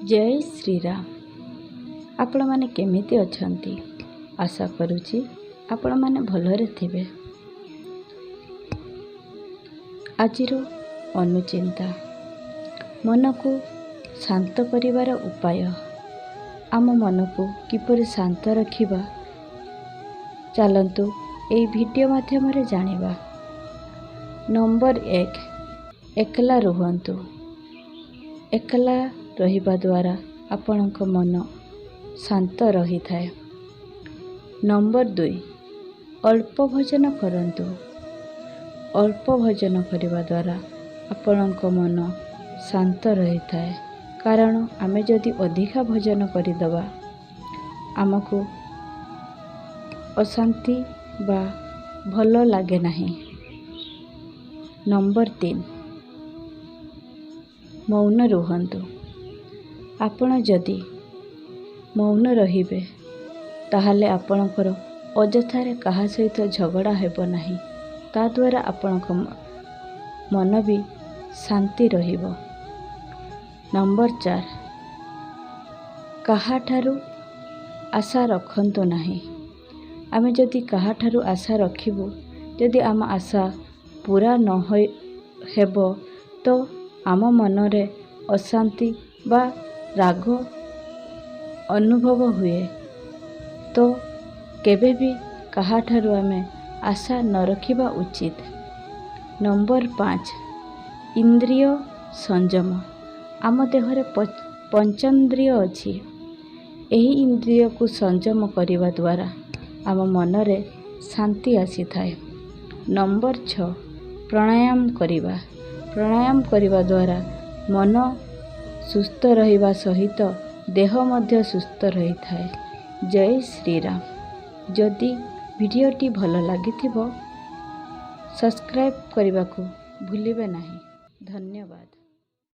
ଜୟ ଶ୍ରୀରାମ। ଆପଣମାନେ କେମିତି ଅଛନ୍ତି? ଆଶା କରୁଛି ଆପଣମାନେ ଭଲରେ ଥିବେ। ଆଜିର ଅନୁଚିନ୍ତା, ମନକୁ ଶାନ୍ତ କରିବାର ଉପାୟ। ଆମ ମନକୁ କିପରି ଶାନ୍ତ ରଖିବା, ଚାଲନ୍ତୁ ଏହି ଭିଡ଼ିଓ ମାଧ୍ୟମରେ ଜାଣିବା। ନମ୍ବର 1, ଏକଲା ରୁହନ୍ତୁ। ଏକଲା ରହିବା ଦ୍ୱାରା ଆପଣଙ୍କ ମନ ଶାନ୍ତ ରହିଥାଏ। ନମ୍ବର 2, ଅଳ୍ପ ଭୋଜନ କରନ୍ତୁ। ଅଳ୍ପ ଭୋଜନ କରିବା ଦ୍ୱାରା ଆପଣଙ୍କ ମନ ଶାନ୍ତ ରହିଥାଏ, କାରଣ ଆମେ ଯଦି ଅଧିକା ଭୋଜନ କରିଦେବା ଆମକୁ ଅଶାନ୍ତି ବା ଭଲ ଲାଗେ ନାହିଁ। ନମ୍ବର 3, ମୌନ ରୁହନ୍ତୁ। ଆପଣ ଯଦି ମୌନ ରହିବେ ତାହେଲେ ଆପଣଙ୍କର ଅଯଥାରେ କାହା ସହିତ ଝଗଡ଼ା ହେବ ନାହିଁ। ତାଦ୍ୱାରା ଆପଣଙ୍କ ମନ ବି ଶାନ୍ତି ରହିବ। ନମ୍ବର 4, କାହାଠାରୁ ଆଶା ରଖନ୍ତୁ ନାହିଁ। ଆମେ ଯଦି କାହାଠାରୁ ଆଶା ରଖିବୁ, ଯଦି ଆମ ଆଶା ପୂରା ନ ହେବ ତ ଆମ ମନରେ ଅଶାନ୍ତି ବା ରାଗ ଅନୁଭବ ହୁଏ। ତ କେବେ ବି କାହାଠାରୁ ଆମେ ଆଶା ନ ରଖିବା ଉଚିତ। ନମ୍ବର 5, ଇନ୍ଦ୍ରିୟ ସଂଯମ। ଆମ ଦେହରେ ପଞ୍ଚେନ୍ଦ୍ରିୟ ଅଛି। ଏହି ଇନ୍ଦ୍ରିୟକୁ ସଂଯମ କରିବା ଦ୍ୱାରା ଆମ ମନରେ ଶାନ୍ତି ଆସିଥାଏ। ନମ୍ବର 6, ପ୍ରାଣାୟାମ କରିବା। ପ୍ରାଣାୟାମ କରିବା ଦ୍ୱାରା ମନ ସୁସ୍ଥ ରହିବା ସହିତ ଦେହ ମଧ୍ୟ ସୁସ୍ଥ ରହିଥାଏ। ଜୟ ଶ୍ରୀରାମ। ଯଦି ଭିଡ଼ିଓଟି ଭଲ ଲାଗିଥିବ ସବସ୍କ୍ରାଇବ୍ କରିବାକୁ ଭୁଲିବେ ନାହିଁ। ଧନ୍ୟବାଦ।